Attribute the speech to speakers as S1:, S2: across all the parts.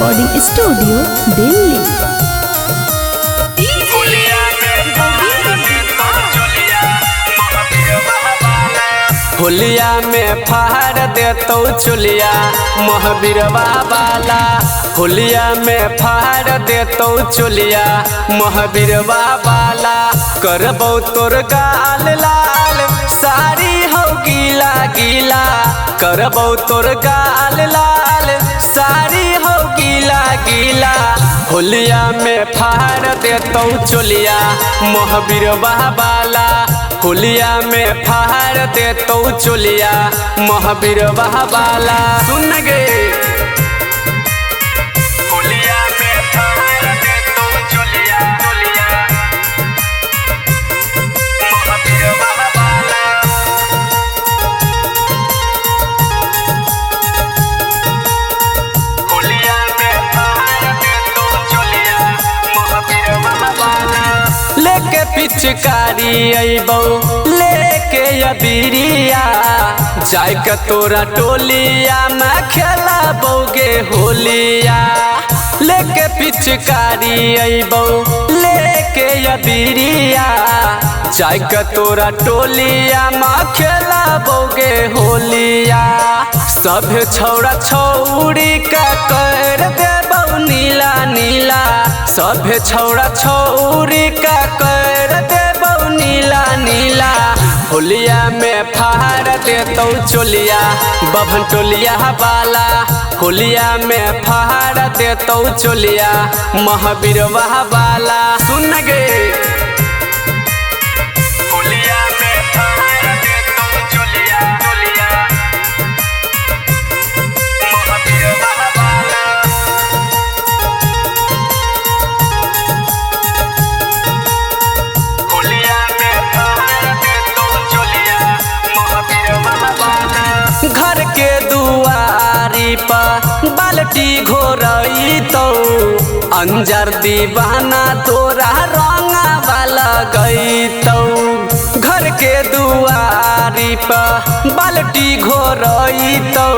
S1: Recording Studio, Delhi.
S2: होलिया में फाड़ देतौ चोलिया महबीरवा वाला। होलिया में फाड़ देतौ चोलिया महबीरवा वाला। करबौ तोर गाल लाल साड़ी हौ गीला गीला। करबौ तोर गाल लाल साड़ी हौ गीला गीला। होलिया में फाड़ देतौ चोलिया महबीरवा वाला। होलिया में फाड़ देतौ चोलिया महबीरवा वाला। सुन गे होलिया में फाड़ देतौ चोलिया चोलिया महबीरवा वाला। होलिया में फाड़ देतौ चोलिया महबीरवा वाला। लेके पिचकारी अइबौ लेके अबीरिया। जाके तोरा टोलिया में खेलबौगे होलिया। लेके पिचकारी अइबौ लेके अबीरिया। जाके तोरा टोलिया में खेलबौगे होलिया। सब छौड़ा छौड़ी का कर देबौ नीला नीला। सब छौड़ा छौड़ी का कर देबौ नीला नीला। होलिया में फाड़ देतौ चोलिया बभन टोलिया वाला। होलिया में फाड़ देतौ चोलिया महबीरवा वाला। सुन गे होलिया में फाड़ देतौ चोलिया चोलिया महबीरवा वाला। होलिया में फाड़ देतौ चोलिया महबीरवा वाला। घर के दुआरी पर बाल्टी घोरैतौ। अंजर दीवाना तोरा रंगवा लगैतौ। घर के दुआरी पर बाल्टी घोरैतौ।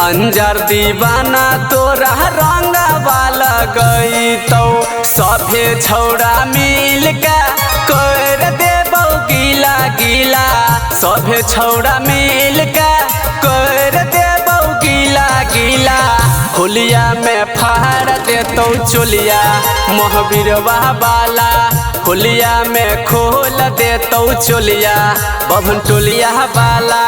S2: अंजर दीवाना तोरा रंगवा लगैतौ। सभे छौड़ा मिल के कर देबौ गीला गीला। सभे छौड़ा मिल के कर देबौ गीला गीला। होलिया में फाड़ देतौ चोलिया महबीरवा वाला। होलिया में खोल देतौ चोलिया बभन टोलिया वाला।